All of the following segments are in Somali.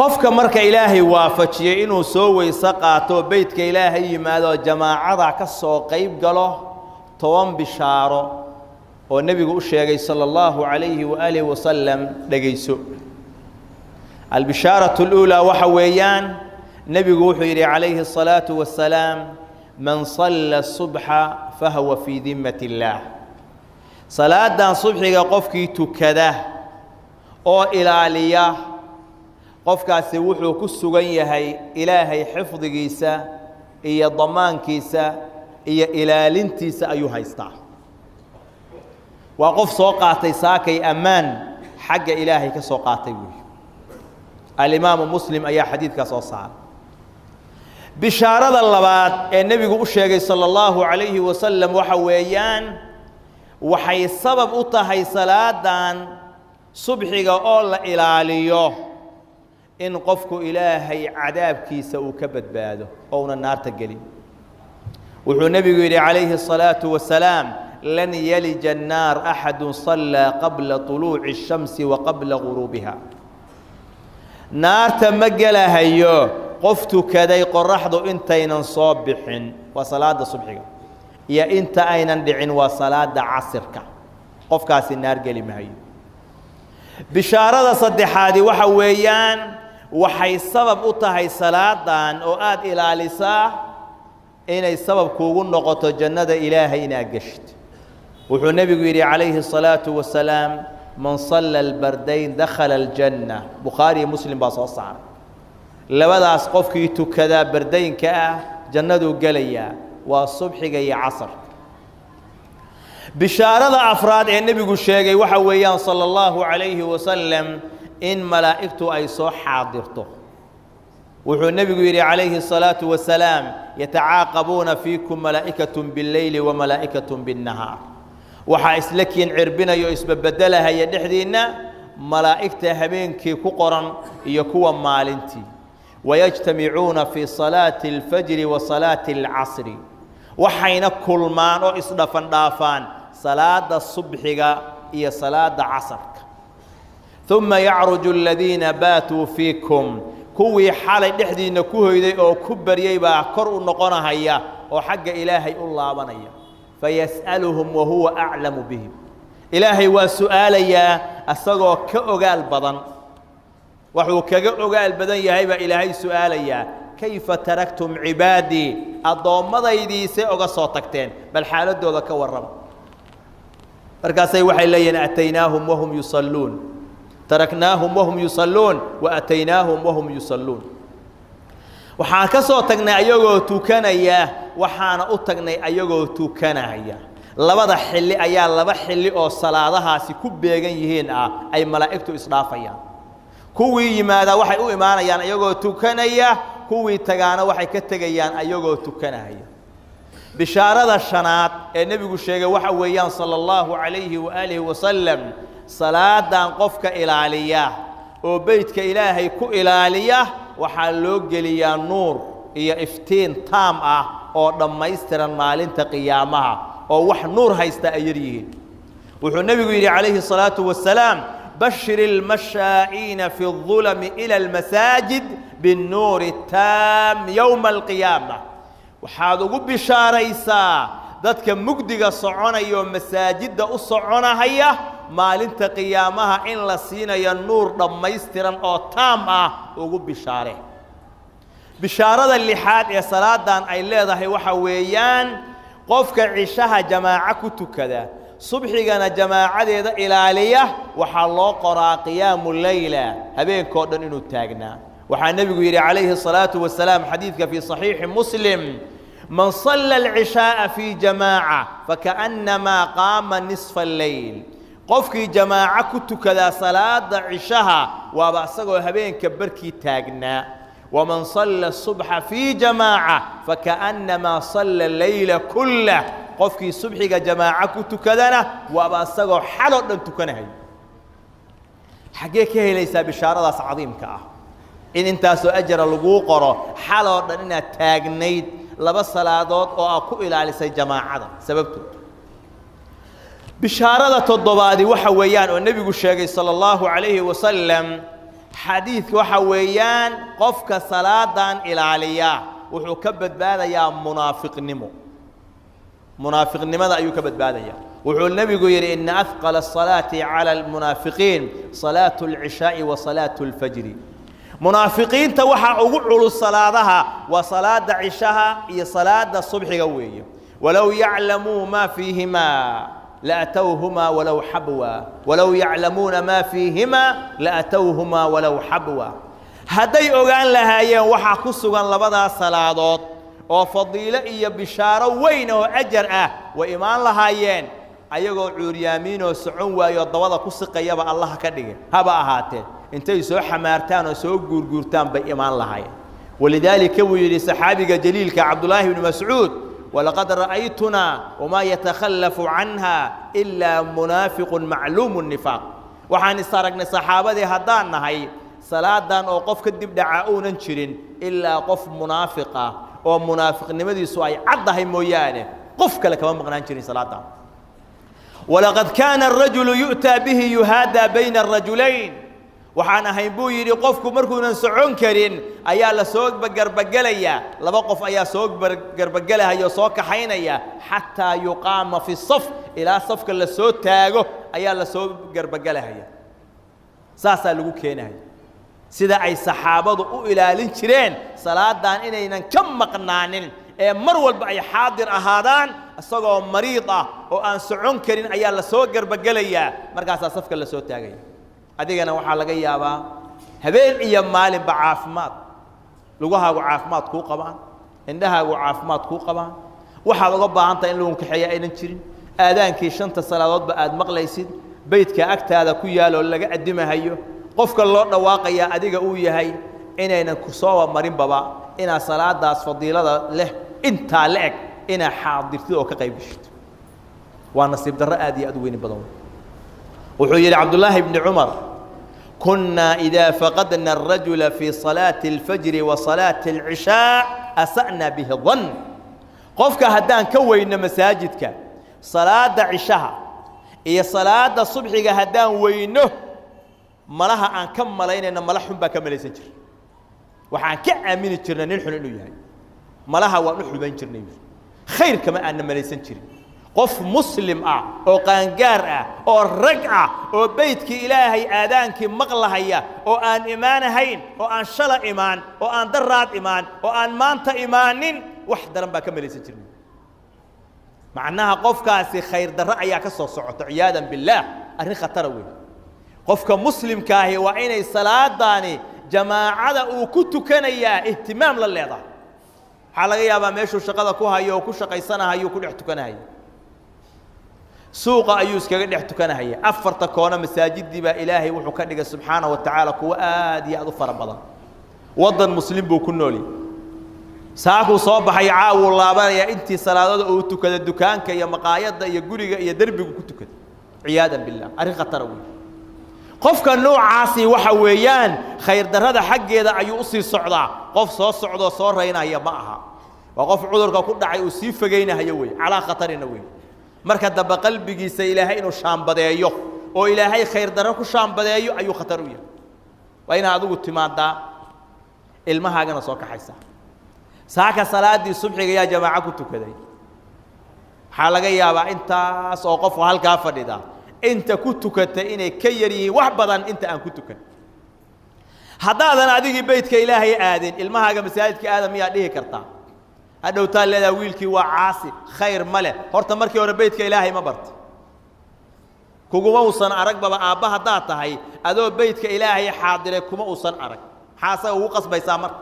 Qofka marka Ilaahay waafajiyey inuu soo weyse qaato, beytka Ilaahay yimaado, jamaacada ka soo qayb galo, 10 bishaaro oo nebigu u sheegay sala allahu calayhi waaalihi wasalam dhegayso. Albishaaratu اluulaa waxa weeyaan, nebigu wuxuu yidhi calayhi الsalaatu wasalaam: man salla subxa fahuwa fii dimmati illaah. Salaadan subxiga qofkii tukada oo ilaaliya, qofkaasi wuxuu ku sugan yahay Ilaahay xifdigiisa iyo damaankiisa iyo ilaalintiisa ayuu haystaa. Waa qof soo qaatay saakay ammaan xagga Ilaahay ka soo qaatay weey. Alimaamu Muslim ayaa xadiidkaa soo saaray. Bishaarada labaad ee nebigu u sheegay sala allahu calayhi wasalam waxa weeyaan, waxay sabab u tahay salaadan subxiga oo la ilaaliyo in qofku Ilaahay cadaabkiisa uu ka badbaado ouna naarta gelin. Wuxuu nebigu yidhi calayhi الsalaatu wasalaam: lan yalija annaar axadu sallaa qabla طuluuci الshamsi wa qabla guruubiha. Naarta ma gelahayo qof tukaday qoraxdu intaynan soo bixin, waa salaada subxiga, iyo inta aynan dhicin, waa salaada casirka. Qofkaasi naar geli mahayo. Bishaarada saddexaadi waxa weeyaan, waxay sabab u tahay salaadan oo aada ilaalisaa inay sabab kuugu noqoto jannada Ilaahay inaad geshid. Wuxuu nebigu yidhi calayhi الsalaatu wasalaam: man salla albardayn dakhala aljanna. Bukhaari iyo Muslim baa soo saaray. Labadaas qofkii tukadaa bardaynka ah jannaduu gelayaa, waa subxiga iyo casarka. Bishaarada afraad ee nebigu sheegay waxa weeyaan sala allahu calayhi wasalam in malaa'igtu ay soo xaadirto. Wuxuu nebigu yidhi calayhi الsalaatu wasalaam: yatacaaqabuuna fiikum malaa'ikaة biاlleyli wa malaa'ikaة biاnnahaar. Waxaa isla kiin cirbinaya oo isbabedelahaya dhexdiinna malaa'igta habeenkii ku qoran iyo kuwa maalintii. Wayajtamicuuna fii salaati اlfajri wa salaati اlcasri. Waxayna kulmaan oo isdhafan dhaafaan salaada subxiga iyo salaada casarka. Uma yacruju aladiina baatuu fiikum, kuwii xalay dhexdiinna ku hoyday oo ku baryey baa kor u noqonahaya oo xagga Ilaahay u laabanaya. Fayas'aluhum wahuwa aclamu bihim. Ilaahay waa su'aalayaa asagoo ka ogaal badan. Waxuu kaga ogaal badan yahay baa Ilaahay su'aalayaa: kayfa taraktum cibaadii? Addoommadaydii see oga soo tagteen? Bal xaaladooda ka warrama. Markaasay waxay leeyihiin: ataynaahum wahum yusalluun, taraknaahum wahum yusalluun wa ataynaahum wahum yusalluun. Waxaan ka soo tagnay ayagoo tukanaya, waxaana u tagnay ayagoo tukanaya. Labada xilli ayaa laba xilli oo salaadahaasi ku beegan yihiin ah ay malaa'igtu isdhaafayaan. Kuwii yimaadaa waxay u imaanayaan ayagoo tukanaya, kuwii tagaana waxay ka tegayaan ayagoo tukanaya. Bishaarada shanaad ee nebigu sheegay waxa weeyaan sala allahu calayhi waaalihi wasalam, salaadan qofka ilaaliya oo beytka Ilaahay ku ilaaliya waxaa loo geliyaa nuur iyo iftiin taam ah oo dhammaystiran maalinta qiyaamaha, oo wax nuur haysta ay yar yihiin. Wuxuu nebigu yidhi calayhi الsalaatu wasalaam: bashir اlmashaa'iina fi الظulami ilى اlmasaajid biاnnuuri الtaam yowma alqiyaama. Waxaad ugu bishaaraysaa dadka mugdiga soconaya oo masaajidda u soconahaya maalinta qiyaamaha in la siinayo nuur dhammaystiran oo taam ah. Ugu bishaare. Bishaarada lixaad ee salaadan ay leedahay waxa weeyaan, qofka cishaha jamaaco ku tukada, subxigana jamaacadeeda ilaaliya, waxaa loo qoraa qiyaamu leyla, habeenkao dhan inuu taagnaa. Waxaa nebigu yidhi calayhi الsalaatu wasalaam xadiidka fii صaxiixi Muslim: man salla alcishaaءa fii jamaaca fakaأnnamaa qaama nisfa alleyl. Qofkii jamaaco ku tukadaa salaada cishaha waaba isagoo habeenka barkii taagnaa. Waman salla الصubxa fii jamaaca fakaأnnamaa salla leyla kullah. Qofkii subxiga jamaaco ku tukadana waaba isagoo xaloo dhan tukanahay. Xaggee ka helaysaa bishaaradaas cadiimka ah, in intaasoo ajara laguu qoro xaloo dhan inaad taagnayd laba salaadood oo aad ku ilaalisay jamaacada sababtood? Bishaarada toddobaadi waxa weeyaan oo nebigu sheegay sala allahu calayhi wasalam, Xadiidka waxa weeyaan qofka salaadan ilaaliya wuxuu ka badbaadayaa munaafiqnimo. Munaafiqnimada ayuu ka badbaadayaa. Wuxuu nabigu yidhi ina afqala asalaati cala almunaafiqiin salaatu alcishaa'i wa salaatu alfajri. Munaafiqiinta waxaa ugu culus salaadaha waa salaada cishaha iyo salaada subxiga weeye. Walow yaclamuu maa fiihimaa laatowhumaa walow xabwa, walow yaclamuuna maa fiihimaa laatowhumaa walow xabwa. Hadday ogaan lahaayeen waxaa ku sugan labadaas salaadood oo fadiilo iyo bishaaro weyn oo ajar ah way imaan lahaayeen ayagoo cuuryaamiinoo socon waayo dabada ku siqayaba allaha ka dhigay haba ahaatee intay soo xamaartaan oo soo guurguurtaan bay imaan lahaayeen. Walidaalika wuu yidhi saxaabiga jaliilka Cabdullaahi ibnu Mascuud walaqad ra'aytunaa wamaa yatakhallafu canha ilaa munaafiqun macluumu nifaaq. Waxaan is aragnay saxaabadii haddaan nahay salaadan oo qof ka dib dhaca uunan jirin ilaa qof munaafiq ah oo munaafiqnimadiisu ay caddahay mooyaane qof kale kama maqnaan jirin salaadan. Walaqad kaana arajulu yu'taa bihi yuhaadaa bayna arajulayn. Waxaan ahayn buu yidhi qofku markuunan socon karin ayaa la soo garbagelayaa, laba qof ayaa soo garbagelahaya oo soo kaxaynaya xataa yuqaama fi saf, ilaa safka la soo taago ayaa la soo garbagelahaya. Saasaa lagu keenahaya. Sida ay saxaabadu u ilaalin jireen salaadan inaynan ka maqnaanin ee mar walba ay xaadir ahaadaan isagoo mariid ah oo aan socon karin ayaa la soo garbagelayaa, markaasaa safka la soo taagaya. Adigana waxaa laga yaabaa habeen iyo maalinba caafimaad, lugahaagu caafimaad kuu qabaan, indhahaagu caafimaad kuu qabaan, waxaad uga baahan tahay in lagu kaxeeya aynan jirin, aadaankii 5 salaadoodba aad maqlaysid, beydka agtaada ku yaaloo laga addimahayo, qofka loo dhawaaqayaa adiga uu yahay, inaynan ku soo marinbaba inaad salaadaas fadiilada leh intaa la eg inaa xaadirtid oo ka qayb geshid. Waa nasiib darro aad iyo aad u weyni badan. Wuxuu yidhi Cabdullaahi ibni Cumar كنا إذا فقدنا الرجل في صلاة الفجر وصلاة العشاء أسأنا به الظن. قفك هدان كوين مساجدك صلاة عشاء إيا صلاة الصبح هدان وينه ملها أن كملين إن ملحهم بكمل سجر وحان كأمين الجرنا نلحن إنه يهي ملها ونحن بين جرنا خير كما أن ملي سنجر. قف مسلم أو قانقار أو رقعة أو بيتك إلهي آذانك مغلهية أو أن إيمان هين أو أن شلا إيمان أو أن درات إيمان أو أن مانت إيمانين وحدرا بكمل سجرنا. معناها قف كاسي خير درعيا كسو صعوت عيادا بالله أرين خطروي. قفك مسلم كاهي وعيني صلاة داني جماعة أو كنت كنيا اهتمام لليضة. حالغي يابا ميشو شقada ku hayo oo ku shaqaysanayo ku dhex tukanaya. Suuqa ayuu iskaga dhex tukanaya. Afarta koona masaajidii baa Ilaahay wuxuu ka dhigay subxaanahu wa ta'aala kuwa aad iyo aad u fara badan. Wadan muslim buu ku nool yahay. Saaku soo baxay caawu laabanaya intii salaadada uu tukada dukaanka iyo maqaayadda iyo guriga iyo darbigu ku tukada. Ciyaadan billah arrin khatar weyn. Qofka noocaasi waxa weeyaan khayr darrada xaggeeda ayuu u sii socdaa. Qof soo socdo soo reynaya ma aha. Waa qof cudurka ku dhacay uu sii fogeynayo weey, calaa khatarina weey. Marka daba qalbigiisa Ilaahay inuu shaambadeeyo oo Ilaahay khayr darro ku shaambadeeyo ayuu khatar u yahay. Waa inaad adigu timaadaa ilmahaagana soo kaxaysa. Saaka salaadii subxiga yaa jamaaca ku tukaday. Waxaa laga yaabaa intaas oo qof halkaa fadhida inta ku tukatay inay ka yar yihiin wax badan inta aan ku tukan. Haddaadan adigii beydka Ilaahay aadin ilmahaaga masaajidka aadam miyaa dhihi kartaa? Hadhowtaa leedahay wiilkii waa caasi khayr ma leh. Horta markii hore beydka Ilaahay ma barta. Kuguma uusan arag baba aabba haddaad tahay adoo beydka Ilaahay xaadiray kuma uusan arag. Maxaa asaga ugu qasbaysaa marka?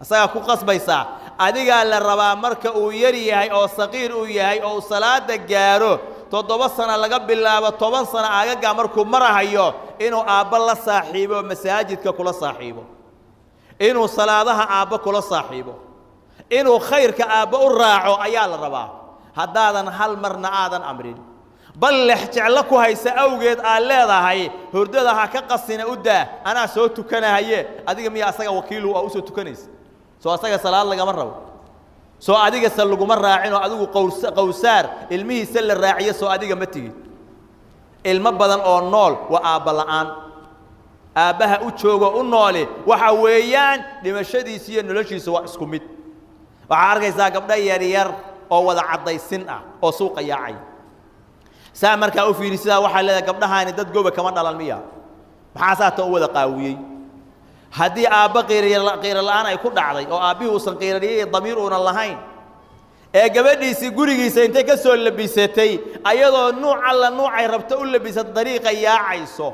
Asaga ku qasbaysaa. Adigaa la rabaa marka uu yar yahay oo saqiir uu yahay oo uu salaada gaaro 7 sano laga bilaabo 10 sano agaga markuu marahayo inuu aabba la saaxiibo masaajidka kula saaxiibo, inuu salaadaha aabba kula saaxiibo, inuu khayrka aabba u raaco ayaa la rabaa. Haddaadan hal marna aadan amrin bal lex jeclo ku haysa awgeed aad leedahay hurdada ha ka qasina u daa anaa soo tukanahaye, adiga miyaa asaga wakiilu oo u soo tukanaysa? Soo asaga salaad lagama rabo, soo adiga se laguma raacin oo adigu qowsaar ilmihiisa la raaciyo soo adiga ma tigid. Ilmo badan oo nool waa aabba la'aan. Aabbaha u joogo u nooli waxa weeyaan dhimashadiisa iyo noloshiisa waa isku mid. Waxaa arkaysaa gabdho yaryar oo wada caddaysin ah oo suuqa yaacay. Saa markaa u fiirisidaa waxaa leedahay gabdhahaani dad goba kama dhalan miya? Maxaa saatan u wada qaawiyey? Haddii aabba qiiro la'aan ay ku dhacday oo aabbihii uusan qiiraniyo iyo damiir uunan lahayn, ee gabadhiisii gurigiisa intay ka soo labisatay ayadoo nuuc alla nuucay rabto u labisata dariiqa yaacayso,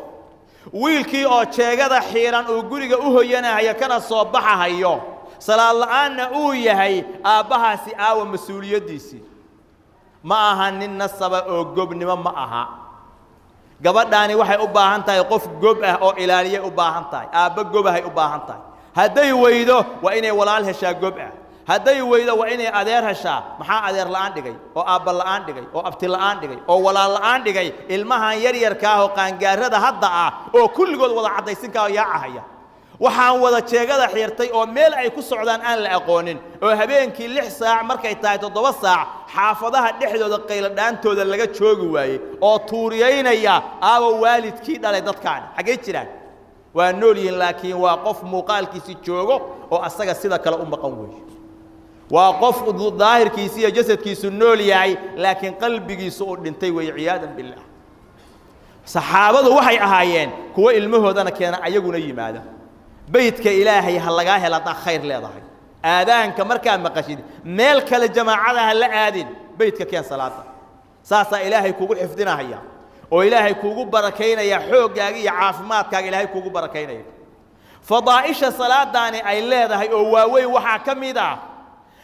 wiilkii oo jeegada xiiran uu guriga u hoyanahayo kana soo baxahayo, salaad la'aanna uu yahay, aabbahaasi aawa mas-uuliyaddiisii? Ma aha nin nasaba oo gobnimo ma aha. Gabadhaani waxay u baahan tahay qof gob ah oo ilaaliyay u baahan tahay, aabbo gobahay u baahan tahay. Hadday weydo waa inay walaal heshaa gob ah, hadday weydo waa inay adeer heshaa. Maxaa adeer la'aan dhigay oo aabba la'aan dhigay oo abti la'aan dhigay oo walaal la'aan dhigay ilmahan yaryarka ah oo qaangaarada hadda ah oo kulligood wada caddaysinka oo yaacahaya? Waxaan wada jeegada xiirtay oo meel ay ku socdaan aan la aqoonin, oo habeenkii 6 saac markay tahay 7 saac xaafadaha dhexdooda qayladhaantooda laga joogi waayey oo tuuriyaynaya, aawo waalidkii dhalay dadkaani xaggay jiraan? Waa nool yihiin, laakiin waa qof muuqaalkiisii joogo oo asaga sida kale u maqan weeye. Waa qof daahirkiisi iyo jasadkiisu nool yahay, laakiin qalbigiisu uu dhintay weeye, ciyaadan billaah. Saxaabadu waxay ahaayeen kuwo ilmahoodana keena, ayaguna yimaada beydka Ilaahay. Ha lagaa helo haddaa khayr leedahay. Aadaanka markaa maqashid meel kale jamaacada ha la aadin, beydka keen salaada. Saasaa Ilaahay kugu xifdinahaya oo Ilaahay kugu barakaynaya xooggaaga iyo caafimaadkaaga, Ilaahay kugu barakaynaya. Fadaa'isha salaadaani ay leedahay oo waaweyn waxaa ka mid ah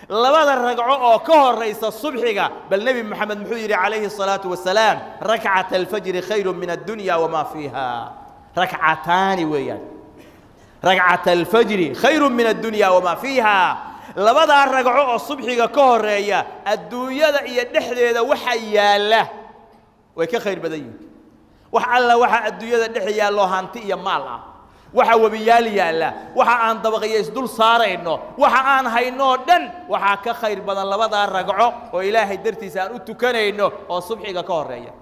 labada ragco oo ka horaysa subxiga. Bal Nebi Moxamed muxuu yidhi calayhi الsalaatu wasalaam? Rakcata alfajri khayru min addunya wamaa fiiha. Rakcataani weeyaan, rakcata alfajri khayru min addunya wamaa fiiha. Labadaa ragco oo subxiga ka horeeya adduunyada iyo dhexdeeda waxa yaalla way ka khayr badan yihiin. Wax alla waxa adduunyada dhex yaallo hanti iyo maal ah, waxa webiyaal yaalla, waxa aan dabaqyo isdul saarayno, waxa aan hayno oo dhan waxaa ka khayr badan labadaa ragco oo Ilaahay dartiisa aan u tukanayno oo subxiga ka horeeya.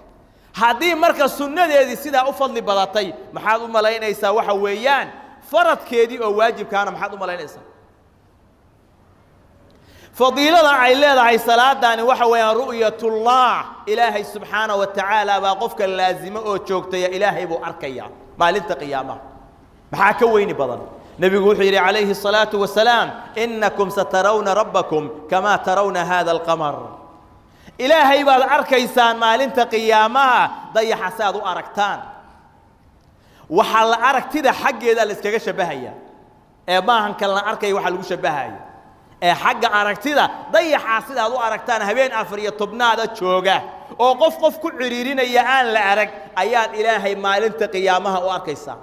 Haddii marka sunnadeedii sidaa u fadli badatay, maxaad u malaynaysaa waxa weeyaan faradkeedii oo waajibkaana? Maxaad u malaynaysaa fadiilada ay leedahay salaadaani? Waxa weeyaan ru'yatullah, Ilaahay subxaana wa tacaala baa qofka laazimo oo joogtaya, Ilaahay buu arkaya maalinta qiyaamaha. Maxaa ka weyni badan? Nebigu wuxuu yidhi calayhi الصalaaةu wasalaam: inakum satarawna rabbakum kamaa tarawna hada alqamar. Ilaahay baad arkaysaan maalinta qiyaamaha dayaxa si aad u aragtaan. Waxaa la aragtida xaggeeda la iskaga shabbahaya ee maahan kan la arkaya waxaa lagu shabbahaya ee xagga aragtida dayaxaa sidaad u aragtaan habeen 14aada jooga oo qof qof ku cidhiirinaya aan la arag ayaad Ilaahay maalinta qiyaamaha u arkaysaa.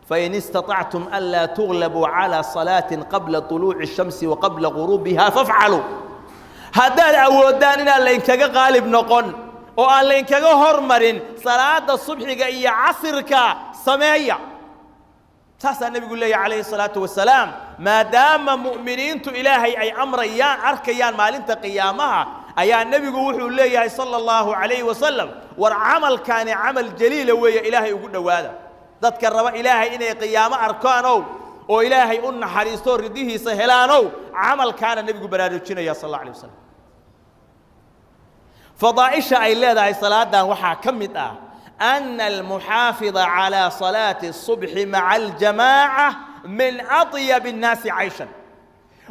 Fain istaطactum anlaa tuglabuu calىa salaatin qabla طuluuci الshamsi wa qabla guruubiha fafcaluu. Haddaad awoodaan inaan laynkaga qaalib noqon oo aan laynkaga hormarin salaada subxiga iyo casirka, sameeya. Saasaa nebigu leeyahy calayhi الsalaatu wasalaam. Maadaama mu'miniintu Ilaahay ay amrayaan arkayaan maalinta qiyaamaha, ayaa nebigu wuxuu leeyahay sala allahu calayhi wasalam: war camalkaani camal jaliila weeye, Ilaahay ugu dhowaada. Dadka raba Ilaahay inay qiyaamo arkaanow oo Ilaahay u naxariisto ridihiisa helaanow, camalkaana nebigu baraarujinaya sal alla alay wasalam. Fadaa'isha ay leedahay salaadan waxaa ka mid ah أن المحافظ على صلاة الصبح مع الجماعة من أطيب الناس عيشا.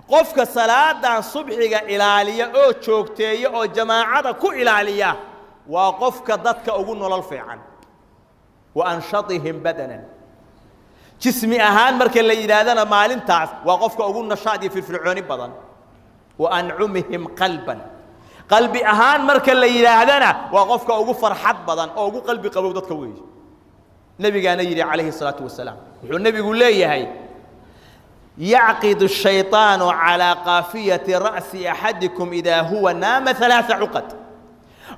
Qofka salaadan subxiga ilaaliya oo joogteeya oo jamaacada ku ilaaliya waa qofka dadka ugu nolol fiican, wa anshatihim badanan, jismi ahaan marka la yidhaahdana maalintaas waa qofka ugu nashaad iyo firfircooni badan, wa ancumihim qalban, qalbi ahaan marka la yidhaahdana waa qofka ugu farxad badan oo ugu qalbi qabow dadka weeye. Nebigaana yidhi calayhi الsalaatu wasalaam, wuxuu nebigu leeyahay: يعقد الشيطان على قافية رأس أحدكم إذا هو نام ثلاث عقد.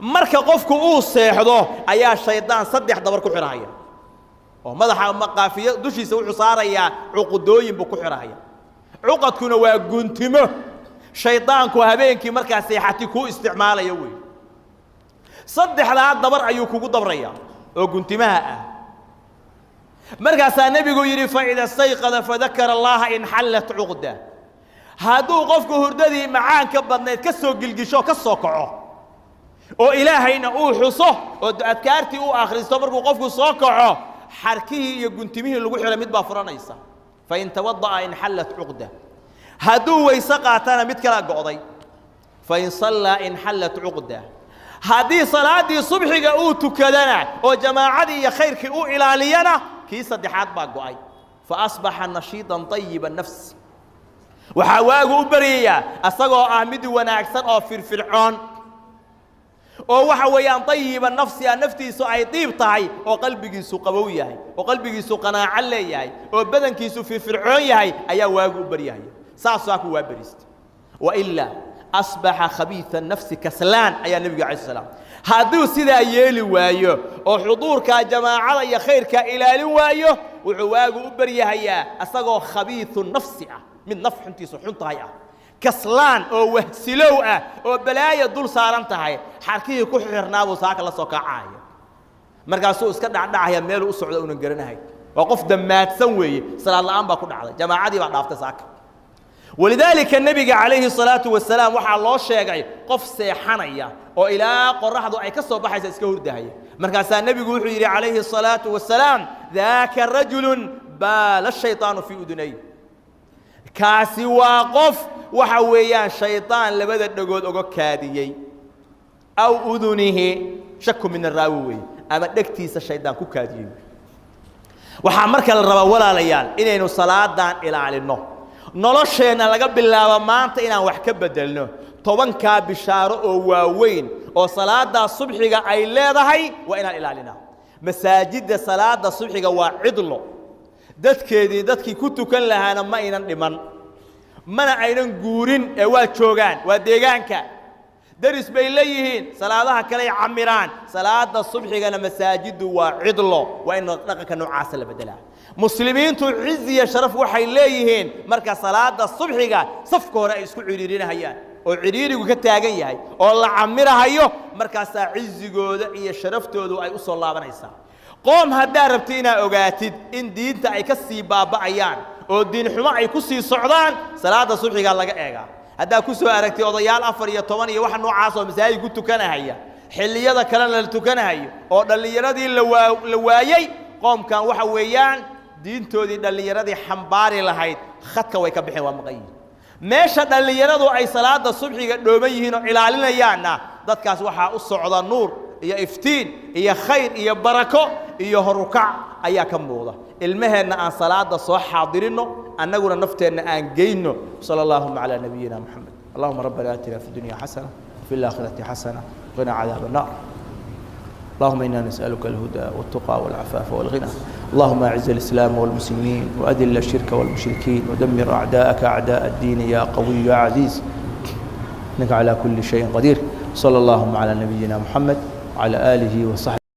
Marka qofku uu seexdo ayaa shaydaan 3 dabar ku xidhahaya oo madaxa ama qaafiyo dushiisa wuxuu saarayaa cuqudooyin buu ku xidhahaya. Cuqadkuna waa guntimo shaydaanku habeenkii markaa seexati kuu isticmaalaya wey. Saddexdaa dabar ayuu kugu dabrayaa oo guntimaha ah. Markaasaa nebigu yidhi faida stayqada fadakara allaha inxallat cuqda. Hadduu qofku hurdadii macaanka badnayd ka soo gilgisho, ka soo kaco, oo ilaahayna uu xuso oo adkaartii uu akhristo, markuu qofku soo kaco xarkihii iyo guntimihii lagu xihay mid baa furanaysa. Fain tawada'a inxallat cuqda. Hadduu weyse qaatana mid kalaa go'day. Fain sallaa inxallat cuqda. Haddii salaaddii subxiga uu tukadana oo jamaacadii iyo khayrkii u ilaaliyana, kii saddexaad baa go'ay. Fa asbaxa nashiidan طayiba nafs. Waxaa waagu u baryayaa asagoo ah mid wanaagsan oo firfircoon oo waxa weeyaan طayiba nafsi ah, naftiisu ay diib tahay, oo qalbigiisu qabow yahay, oo qalbigiisu qanaaco leeyahay, oo badankiisu firfircoon yahay ayaa waagu u baryahaya. Saasaa ku waa berista. Wailaa asbaxa khabiiثa nafsi kaslaan ayaa nebiga alay slam. Hadduu sidaa yeeli waayo oo xuduurkaa jamaacada iyo khayrkaa ilaalin waayo, wuxuu waagu u baryahayaa asagoo khabiiثu nafsi ah, mid naf xuntiisu xun tahay ah, kaslaan oo wahsilow ah, oo balaaya dul saaran tahay. Xarkihii ku xirnaabuu saaka la soo kacaya, markaasuu iska dhacdhacaya, meeluu u socdo unan garanahay. Waa qof dammaadsan weeye, salaad la'aan baa ku dhacday, jamaacadii baa dhaaftay saaka. Walidaalika nebiga calayhi salaatu wasalaam waxaa loo sheegay qof seexanaya oo ilaa qoraxdu ay ka soo baxaysa iska hurdahaya. Markaasaa nebigu wuxuu yidhi calayhi الsalaatu wasalaam: daaka rajulu baala shayطaanu fii udunay. Kaasi waa qof waxa weeyaan shaydaan labada dhegood oga kaadiyey, aw udunihi shaku min araawi weeye, ama dhegtiisa shaydaan ku kaadiyey. Waxaa marka la rabaa, walaalayaal, inaynu salaadan ilaalinno, nolosheenna laga bilaabo maanta inaan wax ka beddelno. 10-kaa bishaaro oo waaweyn oo salaadaa subxiga ay leedahay waa inaan ilaalinaa. Masaajidda salaada subxiga waa cidlo, dadkeedii dadkii ku tukan lahaana ma aynan dhiman, mana aynan guurin, ee waa joogaan, waa deegaanka, deris bay leeyihiin, salaadaha kaley camiraan. Salaada subxigana masaajiddu waa cidlo. Waa in dhaqanka noocaasa la beddelaa. Muslimiintu ciz iyo sharaf waxay leeyihiin marka salaada subxiga safka hore ay isku cidhiirinahayaan oo cidhiirigu ka taagan yahay oo la camirahayo, markaasaa cizigooda iyo sharaftoodu ay u soo laabanaysaa. Qoom haddaa rabti inaad ogaatid in diinta ay ka sii baaba'ayaan oo diin xumo ay ku sii socdaan, salaada subxigaa laga eegaa. Haddaa ku soo aragtay odayaal 14 iyo wax noocaas oo masaajid ku tukanahaya, xilliyada kalena la tukanahayo, oo dhallinyaradii la waayey, qoomkan waxa weeyaan diintoodii dhallinyaradii xambaari lahayd khadka way ka baxeen, waa maqan yihiin. Meesha dhallinyaradu ay salaada subxiga dhooman yihiin oo ilaalinayaanna, dadkaas waxaa u socda nuur iyo iftiin iyo khayr iyo barako iyo horukac ayaa ka muuqda. Ilmaheenna aan salaada soo xaadirinno, annaguna nafteenna aan geyno. Sala allahuma calaa nabiyina moxamed. Allahuma rabbana aatina fi dunya xasana وفي الآخرة حسنة وقنا عذاب النار. اللهم إنا نسألك الهدى والتقى والعفاف والغنى. اللهم أعز الإسلام والمسلمين وأذل الشرك والمشركين ودمر أعداءك أعداء الدين يا قوي يا عزيز، إنك على كل شيء قدير. صلى اللهم على نبينا محمد وعلى آله وصحبه.